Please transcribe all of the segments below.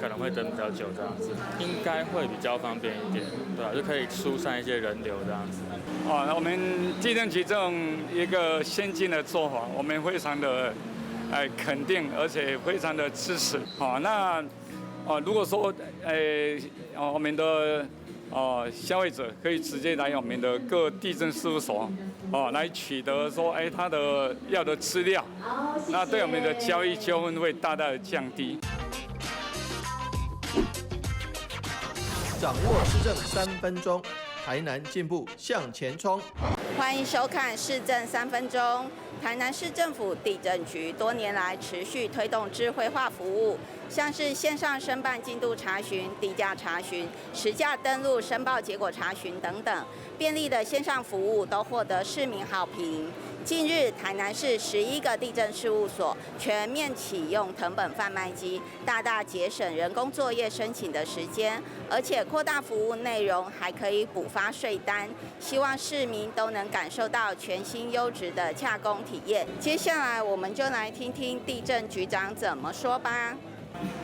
可能會等比較久這樣子，應該會比較方便一點，對啊，就可以疏散一些人流這樣子。啊，我們地政局這種一個先進的做法，我們非常的肯定，而且非常的支持。好，那如果說我們的消費者可以直接來我們的各地政事務所來取得說他的要的資料，那對我們的交易糾紛會大大的降低。掌握市政3分鐘，台南進步向前衝。歡迎收看市政三分鐘。台南市政府地政局多年來持續推動智慧化服務，像是線上申辦進度查詢、地價查詢、實價登錄申報結果查詢等等，便利的線上服務都獲得市民好評。近日，台南市11個地政事務所全面啟用謄本販賣機，大大節省人工作業申請的時間，而且擴大服務內容，還可以補發稅單。希望市民都能感受到全新優質的洽公體驗。接下來，我們就來聽聽地政局長怎麼說吧。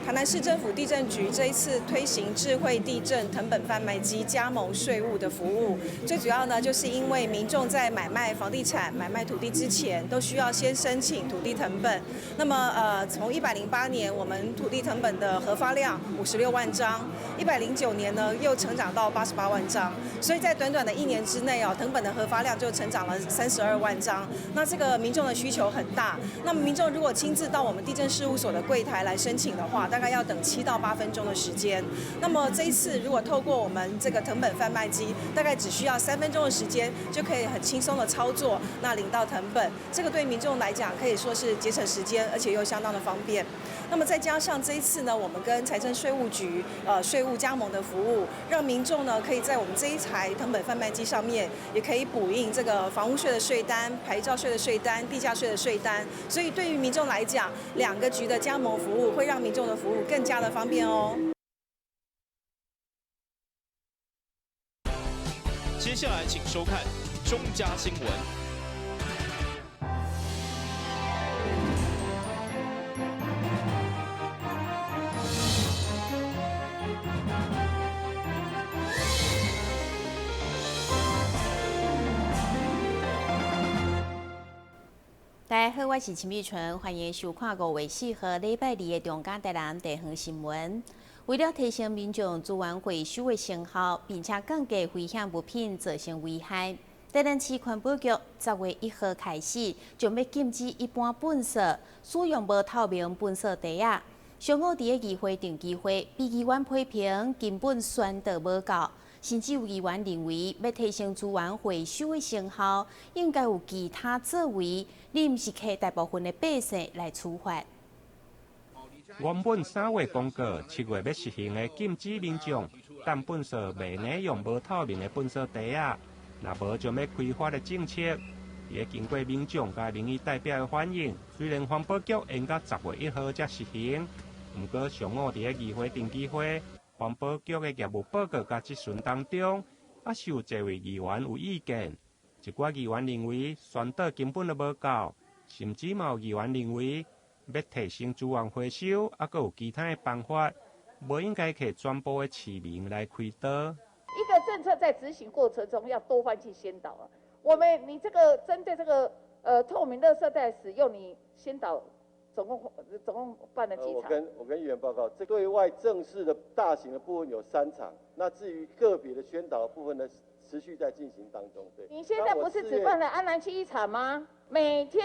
台南市政府地政局這一次推行智慧地政謄本販賣機加盟稅務的服務，最主要呢，就是因為民眾在買賣房地產、買賣土地之前，都需要先申請土地謄本。那麼，從108年我們土地謄本的核發量56萬張，109年呢又成長到88萬張，所以在短短的一年之內哦，謄本的核發量就成長了32萬張。那這個民眾的需求很大，那麼民眾如果親自到我們地政事務所的櫃台來申請的話，大概要等7到8分鐘的時間。那麼這一次如果透過我們這個謄本販賣機，大概只需要3分鐘的時間，就可以很輕鬆的操作，那領到謄本。這個對民眾來講可以說是節省時間，而且又相當的方便。那麼再加上這一次呢，我們跟財政稅務局稅務加盟的服務，讓民眾呢可以在我們這一台謄本販賣機上面，也可以補印這個房屋稅的稅單、牌照稅的稅單、地價稅的稅單。所以對於民眾來講，兩個局的加盟服務會讓民眾的服務更加的方便哦。接下來請收看中嘉新聞。大家好，我是陳美純，歡迎收看5月4號禮拜二的中嘉台南地方新聞。為了提升民眾資源回收的成效，並且降低危險物品造成危害，台南市環保局10月1號開始，將欲禁止一般糞掃使用無透明糞掃袋仔。上午佇咧議會定期會，被議員批評根本宣導無夠，甚至有議員認為欲提升資源回收的成效，應該有其他作為，而毋是提大部分的百姓來處罰。原本3月公告，7月欲實行的禁止民眾擲糞掃袂呢用無透明的糞掃袋仔，若無將欲開罰的政策，會經過民眾佮民意代表的反應。雖然環保局延到10月1號才實行，毋過上午佇咧議會定期會，環保局的業務報告佮質詢當中，猶是有濟位議員有意見。一寡議員認為宣導根本就無夠，甚至嘛有議員認為，欲提升資源回收，猶閣有其他的辦法，無應該提全部的市民來開刀。一個政策在執行過程中要多方去宣導啊。我們你這個針對這個透明垃圾袋使用，你宣導總共辦了幾場？我跟議員報告，這對外正式的大型的部分有三場，那至於個別的宣導的部分呢，持續在進行當中。對，你現在不是只辦了安南區一場嗎？每天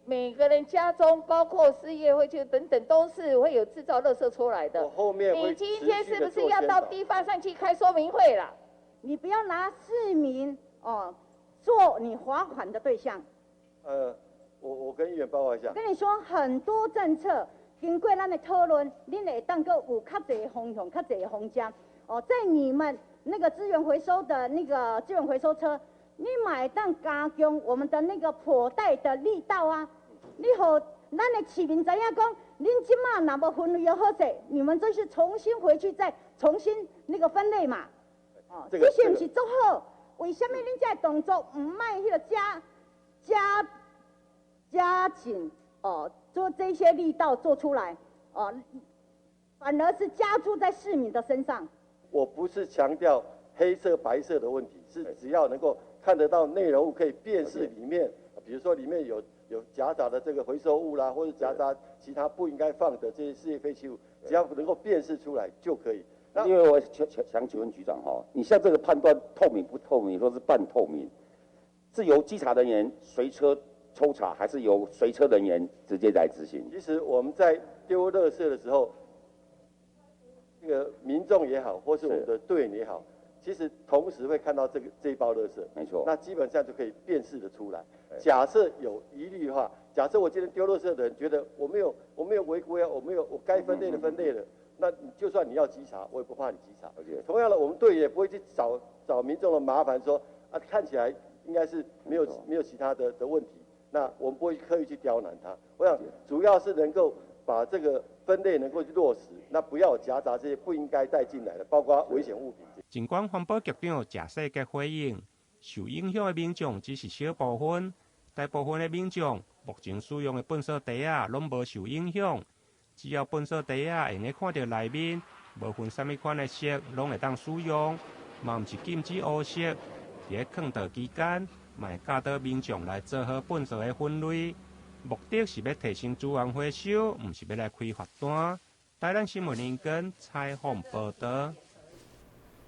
每個人家中，包括事業會就等等，都是會有製造垃圾出來的。我後面你今天是不是要到地方上去開說明會了？你不要拿市民哦做你罰款的對象。我跟議員報告一下。我跟你說，很多政策經過咱的討論，恁會當閣有較濟方向、較濟方針。哦，在你們那個資源回收的那個資源回收車，你嘛會當加強我們的那個破袋的力道啊！你予咱的市民知影講，恁這馬若無分類好勢，你們就是重新回去再重新那個分類嘛。哦，這是毋是足好？為啥物恁這個動作毋愛彼個加緊哦，做這些力道做出來哦？反而是加諸在市民的身上。我不是強調黑色白色的問題，是只要能夠看得到內容物，可以辨識裡面，比如說裡面有夾雜的這個回收物啦，或者夾雜其他不應該放的這些事業廢棄物，只要能夠辨識出來就可以。因為我想請問局長哈，你像這個判斷透明不透明，或是半透明，是由稽查人員隨車抽查，還是由隨車人員直接來執行？其實我們在丟垃圾的時候，這個民眾也好，或是我們的隊員也好，其實同時會看到這一包垃圾，沒錯。那基本上就可以辨識得出來。假設有疑慮的話，假設我今天丟垃圾的人覺得我沒有違規啊，我該分類的分類了，那就算你要稽查，我也不怕你稽查。同樣的，我們隊也不會去找民眾的麻煩，說啊看起來應該是沒有其他的問題，那我們不會刻意去刁難他。我想主要是能夠把這個分類能夠去落實，那不要夾雜這些不應該帶進來的，包括危險物品。儘管環保局長誠細個回應，受影響的民眾只是小部分，大部分的民眾目前使用的糞掃袋仔攏無受影響。只要糞掃袋仔會用看著內面，無分啥物款的色，攏會當使用。嘛毋是禁止烏色。佇咧囥倒期間，嘛會教導民眾來做好糞掃的分類，目的是欲提升資源回收，毋是欲來開罰單。台南新聞林根採訪報導。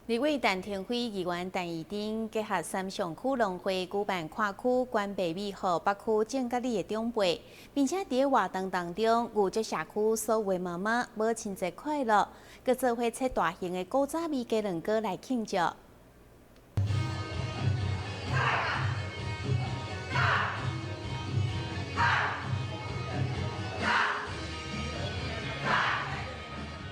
立委陳亭妃議員陳怡貞結合三上區農會舉辦跨區捐白米予北區正覺里的長輩，並且佇咧活動當中，預祝社區所有媽媽母親節快樂，閣做伙切大型的古早味雞卵糕來慶祝。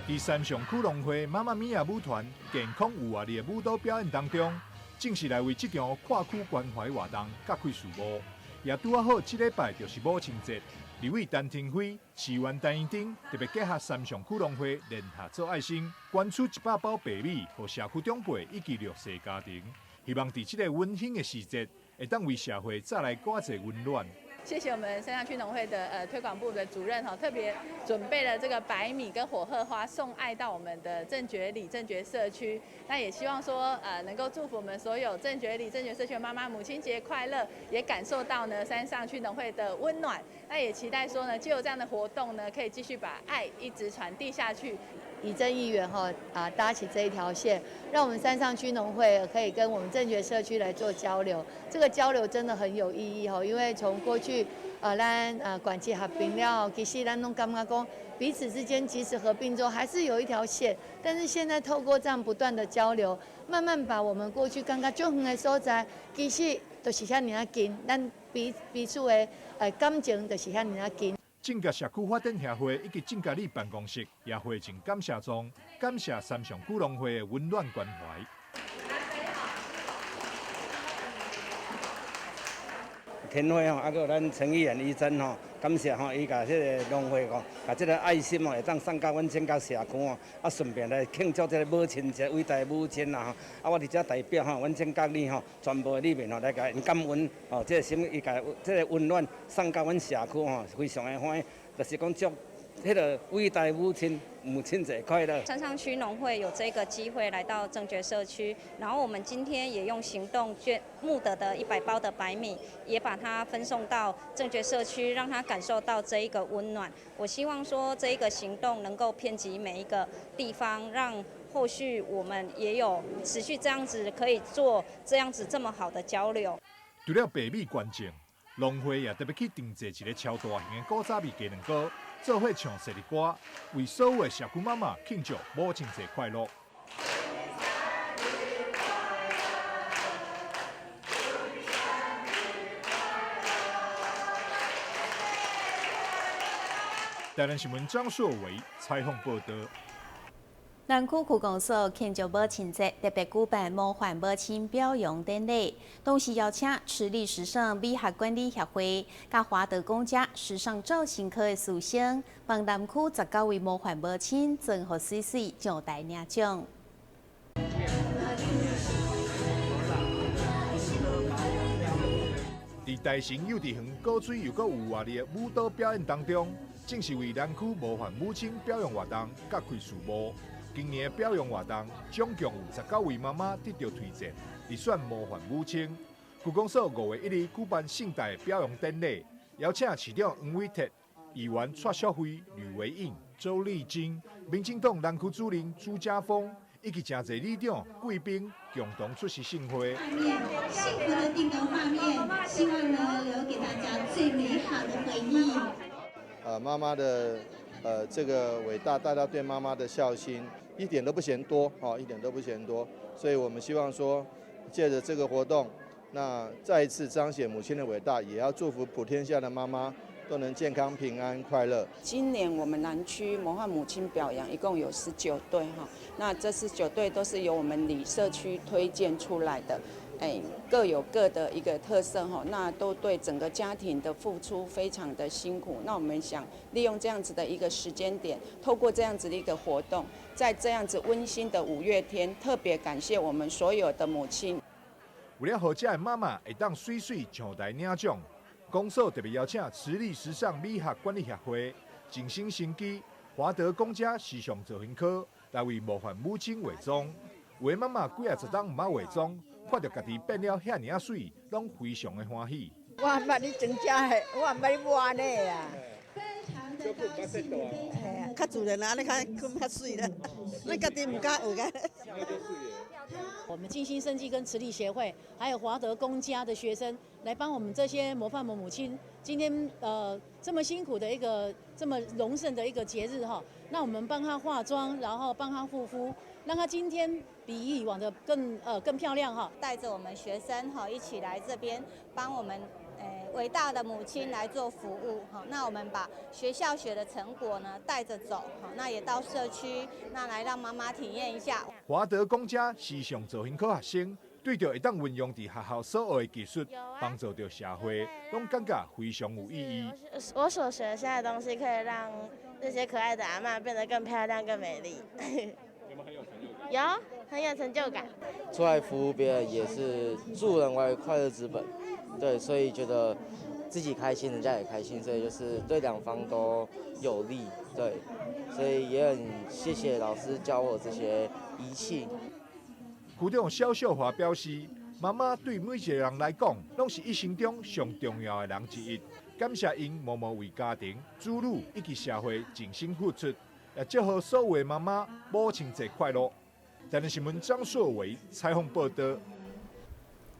佇三上區農會媽媽咪呀舞團健康有活力的舞蹈表演當中，正式來為這場跨區關懷活動揭開序幕。也拄仔好，這禮拜就是母親節。立委陳亭妃、市議員陳怡貞特別結合三上區農會聯合做愛心，捐出100包白米，予社區長輩以及弱勢家庭，希望佇這個溫馨的時節，會當為社會帶來偌濟溫暖。謝謝我們三上區農會的推廣部的主任哈，特別準備了這個白米跟火鶴花送愛到我們的正覺里正覺社區。那也希望說能夠祝福我們所有正覺里正覺社區的媽媽母親節快樂，也感受到呢山上區農會的溫暖。那也期待說呢，藉由這樣的活動呢，可以繼續把愛一直傳遞下去。怡貞議員哈啊搭起這一條線，讓我們山上區農會可以跟我們正覺社區來做交流。這個交流真的很有意義哈，因為從過去咱管區合併了，其實咱攏感覺講彼此之間即使合併之後，還是有一條線。但是現在透過這樣不斷的交流，慢慢把我們過去感覺足遠的所在，其實都是遐爾仔近，咱彼此的感情就是遐爾仔近。正覺社區發展協會以及正覺里辦公室也匯贈感謝狀，感謝三上區農會的溫暖關懷。天會吼，啊，閣有咱陳議員怡貞吼，感謝吼，伊共這个農會吼，共這个愛心吼，會當送到阮正覺社區吼，啊，順便來慶祝這个母親節，偉大的母親啦吼。啊，我佇遮代表吼，阮正覺里吼，全部的里民吼，來共𪜶感恩吼，這个心伊共這个溫暖送到阮社區吼，非常的歡喜，就是講祝彼个偉大母親母親節快樂。山上區農會有這個機會來到正覺社區，然後我們今天也用行動捐募得的100包的白米，也把它分送到正覺社區，讓他感受到這一個溫暖。我希望說這一個行動能夠遍及每一個地方，讓後續我們也有持續這樣子可以做這樣子這麼好的交流。除了白米捐贈，農會也特別去訂製一個超大型的古早味雞卵糕。做伙唱生日歌，為所有的社區媽媽慶祝母親節快樂。台南新聞張碩偉採訪報道。南區區公所慶祝母親節，特別舉辦模範母親表揚典禮，同時邀請池麗時尚美學管理協會、佮華德公家時尚造型科的師生，幫南區19位模範母親贈予媠媠上台領獎。佇大成幼稚園高水又閣有活力的舞蹈表演當中，正是為南區模範母親表揚活動揭開序幕。今年的表揚活動總共有19位媽媽得著推薦，入選模範母親。區公所5月1日舉辦盛大的表揚典禮，邀請市長黃偉哲、議員蔡淑慧、呂維穎、周麗晶、民進黨南區主任朱家峰以及誠濟里長貴賓共同出席盛會。幸福的定格畫面，希望呢留給大家最美好的回憶。媽媽的這個偉大，大家對媽媽的孝心一點都不嫌多，哦，一點都不嫌多。所以我們希望說，借著這個活動，那再一次彰顯母親的偉大，也要祝福普天下的媽媽都能健康、平安、快樂。今年我們南區模範母親表揚一共有19對哈，那這19對都是由我們里社區推薦出來的，哎，各有各的一個特色哈，那都對整個家庭的付出非常的辛苦。那我們想利用這樣子的一個時間點，透過這樣子的一個活動，在這樣子溫馨的五月天，特別感謝我們所有的母親。為了予遮的媽媽會當媠媠上台領獎，公所特別邀請慈利時尚美學管理協會、靜心生機、華德公家時尚造型科來為模範母親化妝。有的媽媽幾仔十冬毋捌化妝，看著家己變了遐爾仔媠，攏非常的歡喜。我毋捌你妝遮的，我毋捌你抹呢啊。較自然啦，按呢較較媠啦，咱家己毋敢學個。我們靜心生機跟慈利協會，還有華德公家的學生，來幫我們這些模範母親，今天這麼辛苦的一個這麼榮盛的一個節日哈，那我們幫她化妝，然後幫她護膚，讓她今天比以往的更漂亮哈。帶着我們學生哈一起來這邊幫我們偉大的母親來做服務哈。那我們把學校學的成果呢帶着走，好，那也到社區，那來讓媽媽體驗一下。華德公家時尚造型科學生對著會當運用佇學校所學的技術，幫助著社會，攏感覺非常有意義。我所學現在的東西，可以讓這些可愛的阿嬤變得更漂亮、更美麗。有沒有很有成就感？有，很有成就感。出來服務別人也是助人為快樂之本，對，所以覺得自己開心，人家也開心，所以就是對兩方都有利，對，所以也很謝謝老師教我這些儀器。區長蕭秀華表示，媽媽對每一個人來講，攏是一生中上重要的人之一。感謝𪜶默默為家庭、子女以及社會盡心付出，也祝賀所有的媽媽母親節快樂。台南新聞張碩偉採訪報道。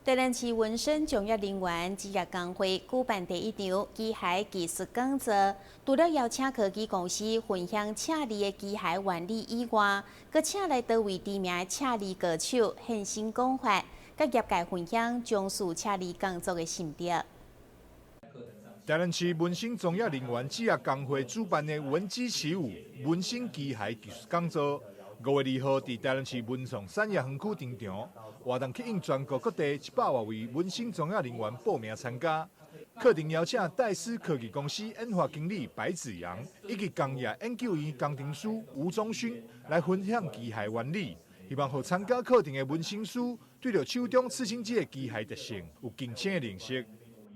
台南市紋身從業人員職業工會舉辦第一場機械技術講座，除了邀請科技公司分享刺字的機械原理以外，閣請來多位知名的刺字高手現身講法，佮業界分享從事刺字工作的心得。台南市紋身從業人員職業工會主辦的紋機起舞紋身機械技術講座，5月2號佇台南市文創產業園區登場，活動吸引全國各地100外位紋身從業人員報名參加。課程邀請戴斯科技公司研發經理白子陽以及工業研究院工程師吳宗勳來分享機械原理，希望予參加課程的紋身師對著手中刺青機的機械特性有更深的認識。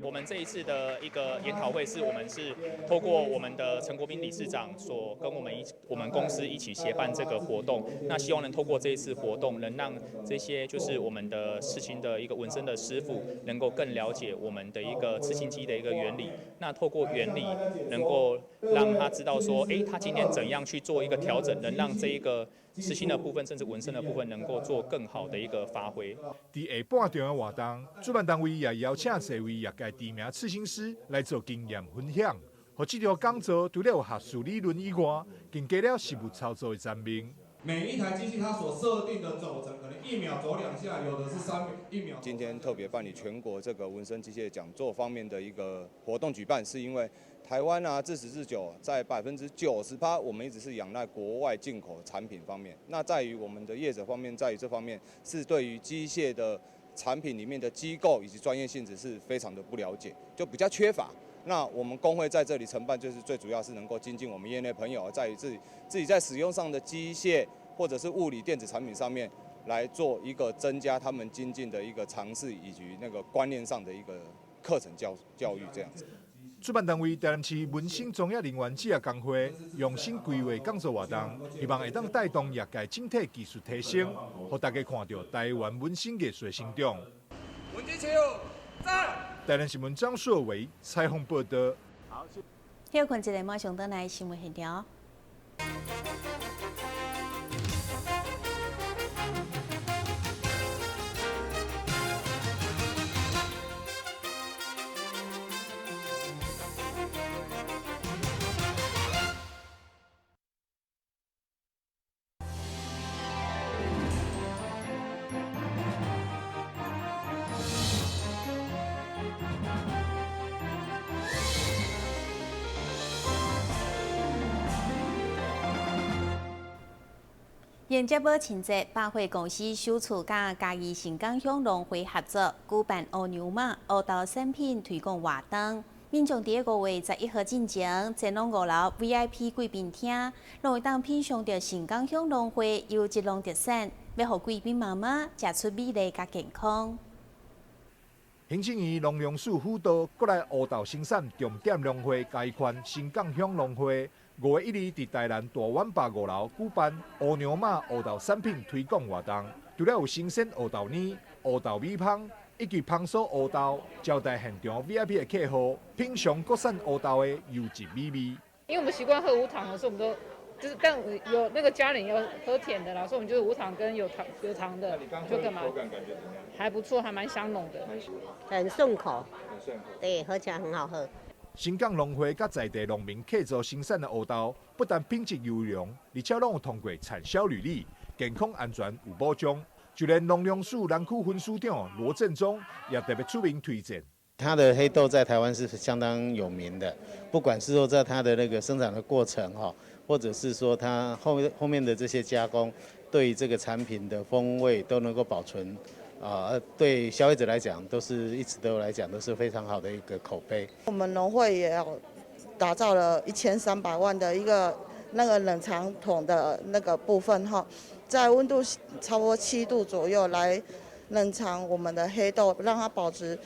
我們這一次的一個研討會，是我們是透過我們的陳國斌理事長所跟我們公司一起協辦這個活動。那希望能透過這一次活動，能讓這些就是我們的刺青的一個紋身的師傅，能夠更了解我們的一個刺青機的一個原理。那透過原理，能夠讓他知道說，哎，他今天怎樣去做一個調整，能讓這一個刺青的部分，甚至紋身的部分，能夠做更好的一個發揮。佇下半場的活動，主辦單位也邀請數位業界知名刺青師來做經驗分享，予這場講座除了有學術理論以外，更加了實務操作的層面。每一台機器它所設定的走程，可能一秒走兩下，有的是3秒、1秒。今天特別辦理全國這個紋身機械講座方面的一個活動舉辦，是因為台灣啊自始至久在98%，我們一直是仰賴國外進口產品方面。那在於我們的業者方面，在於這方面是對於機械的產品裡面的機構以及專業性質是非常的不了解，就比較缺乏。那我們工會在這裡承辦，就是最主要是能夠精進我們業內朋友在於自己在使用上的機械或者是物理電子產品上面來做一個增加他們精進的一個嘗試以及那個觀念上的一個課程教育這樣子。主辦單位台南市文生專業人員職業工會用心規劃講座活動，希望會當帶動業界整體技術提升，予大家看著台灣文生藝術的成長。台南新聞張碩偉採訪報道。休睏一下，馬上轉來新聞現場。迎接母親節，百貨公司首次佮嘉義盛港鄉農會合作，舉辦烏娘媽烏豆產品推廣活動。民眾佇5月11號進前，前往5樓 VIP 貴賓廳，攏會當品嚐著盛港鄉農會優質農特產，欲予貴賓媽媽食出美麗佮健康。行政院農糧署輔導，閣來烏豆生產重點農會嘉義縣盛港鄉農會。5月1日佇台南大苑北5樓舉辦烏娘媽烏豆產品推廣活動，除了有新鮮烏豆奶、烏豆米香以及芳酥烏豆，招待現場 VIP 的客戶品嚐國產烏豆的優質美味。因為我們習慣喝無糖的，所以我們都就是，但有那個家裡有喝甜的啦，所以我們就是無糖跟有糖有糖的，就幹嘛？口感感覺怎樣？還不錯，還蠻香濃的，很順口，很順口，對，喝起來很好喝。盛港農會佮在地農民契作生產的烏豆，不但品質優良，而且攏有通過產銷履歷，健康安全有保障。就連農糧署南區分署長羅振中也特別出面推薦。它的黑豆在台灣是相當有名的，不管是說在它的那個生產的過程哈，或者是說它後面的這些加工，對這個產品的風味都能夠保存。啊，對消費者來講，都是一直都來講都是非常好的一個口碑。我們農會也有打造了1300萬的一個那個冷藏桶的那個部分哈，在溫度差不多7度左右來冷藏我們的黑豆，讓它保持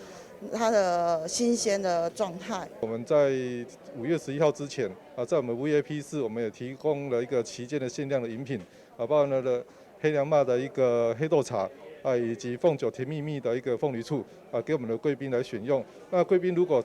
它的新鮮的狀態。我們在5月11號之前啊，在我們 VIP 室，我們也提供了一個期間的限量的飲品啊，包含了黑娘媽的一個黑豆茶。啊，以及鳳酒甜蜜蜜的一個鳳梨醋啊，給我們的貴賓來選用。那貴賓如果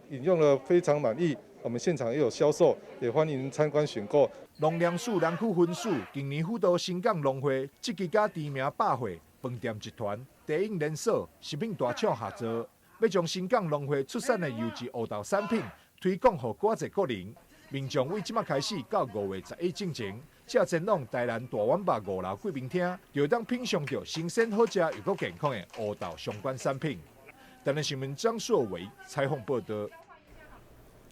飲用了非常滿意，我們現場也有銷售，也歡迎參觀選購。農糧署南區分署今年輔導盛港農會積極佮知名百貨、飯店集團、茶飲連鎖、食品大廠合作，欲將盛港農會出產的優質烏豆產品推廣予閣濟國人。民眾為這擺開始到5月11進前，才前往台南大苑北5樓貴賓廳，就會當品嚐著新鮮好食又閣健康的烏豆相關產品。台南新聞張碩偉採訪報道。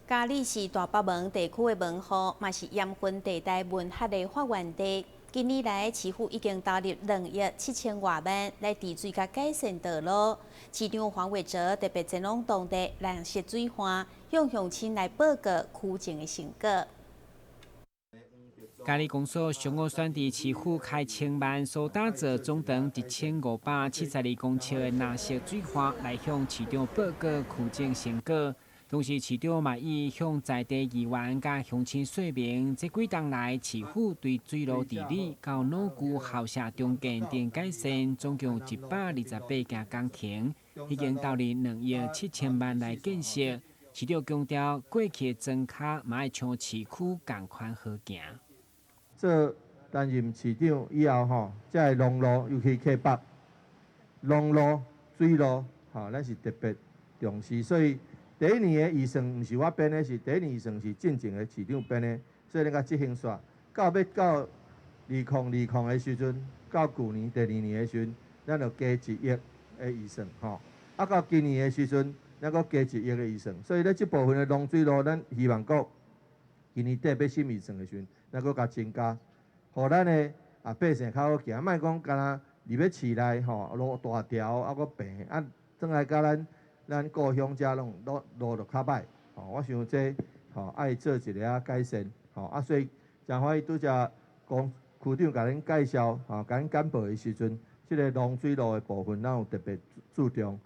嘉義市大北門地區的門戶，嘛是鹽分地帶文學的發源地。近年來，市府已經投入2億7千外萬來治水佮改善道路。市長黃偉哲特別前往當地藍色水岸，向鄉親來報告區政的成果。嘉義公所上午選佇市府開千萬所打造總長1572公尺的藍色水岸，來向市長報告區政成果。同時，市長嘛已向在地議員佮鄉親說明，這幾冬來市府對水路治理到老舊校舍重建等改善，總共128件工程，已經投入2億7千萬來建設。市長強調，過去的莊跤嘛愛像市區仝款好行。做擔任市長以後吼，這个農路，尤其客北農路、水路，吼，咱是特別重視。所以第一年的預算毋是我編的，是第一年預算是進前的市長編的，所以咱共執行煞。到欲到2020的時陣，到舊年第二年的時陣，咱就加1億的預算，吼。啊，到今年的時陣，咱閣加1億的預算。所以咧，這部分的農水路，咱希望閣今年底欲審預算的時陣，咱閣共增加，予咱的啊百姓較好行，莫講干焦入欲市內吼，路大條啊閣平，啊轉來佮咱故鄉遮攏路就較歹，吼，我想這吼愛做一个仔改善，吼啊，所以誠歡喜拄才講區長共恁介紹，吼，共恁簡報的時陣，這个農水路的部分，咱有特別注重，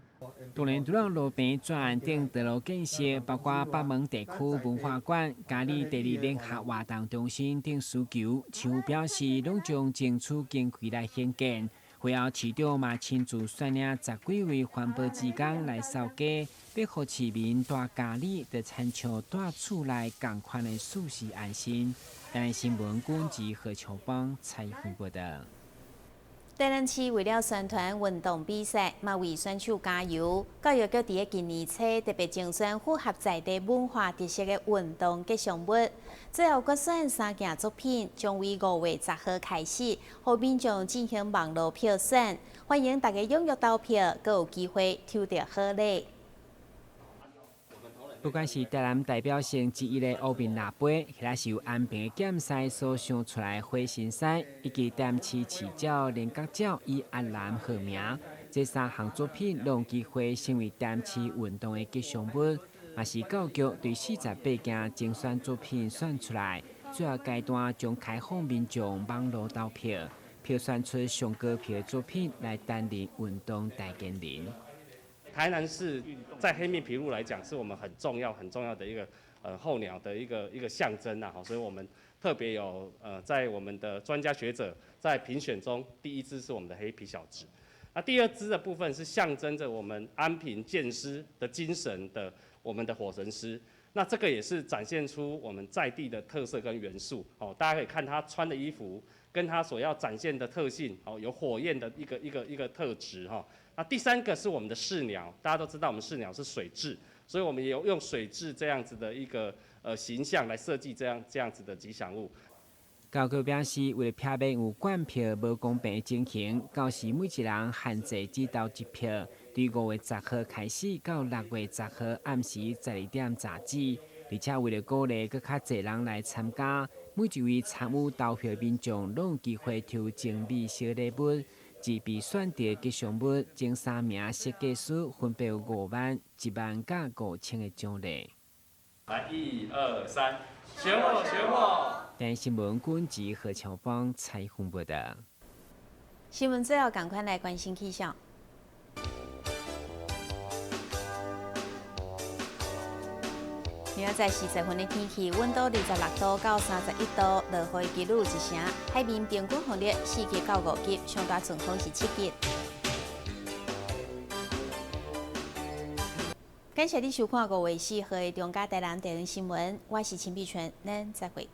當然，除了路邊專案等道路建設，包括北門地區文化館、嘉里第二聯合活動中心等需求，市府表示，攏將爭取經費來興建。會後市長嘛親自率領十幾位環保志工來掃街，欲予市民蹛嘉里，就親像蹛厝內仝款的舒適安心。台新聞軍記何秋芳採訪報導。台南市為了宣傳運動比賽，嘛為選手加油。教育局佇咧今年初特別精選符合在地文化特色的運動吉祥物，最後決選三件作品，將於5月10號開始，予民眾進行網路票選，歡迎大家踴躍投票，閣有機會抽著好禮。不管是台南代表性之一的烏面蜊杯，或者是由安平的劍獅所想出來的火神獅，以及台南市市鳥鐮角鳥以阿南號名，這三項作品攏有機會成為台南市運動的吉祥物，嘛是教育局對48件精選作品選出來，最後階段將開放民眾網路投票，票選出上高票的作品來擔任運動代言人。台南市在黑面琵鷺來講，是我們很重要、很重要的一個候鳥的一個象徵啊，所以我們特別有在我們的專家學者在評選中，第一支是我們的黑皮小子，那第二支的部分是象徵着我們安平劍獅的精神的我們的火神獅，那這個也是展現出我們在地的特色跟元素哦，大家可以看他穿的衣服跟他所要展現的特性哦，有火焰的一個特質哈。那第三個是我們的市鳥，大家都知道我們市鳥是水雉，所以我們也有用水雉這樣子的一個形象來設計這樣子的吉祥物。教育局表示，為了避免有灌票無公平的情形，到時每一人限制只投一票，對5月10號開始到6月10號暗時12點截止。而且為了鼓勵閣較濟人來參加，每一位參與投票民眾攏有機會抽精美小禮物。自被選著吉祥物前三名設計師分別有5萬、1萬佮5千的獎勵。來，一二三，選我，選我！台新聞軍記何秋芳採訪報導。新聞最後，趕快來關心氣象。明仔載是十分的天氣，溫度26度到31度，落雨的幾率1成。海面平均風力4級到5級，上大陣風是7級。感謝你收看5月4號的中嘉台南地方新聞，我是陳碧純，咱再會。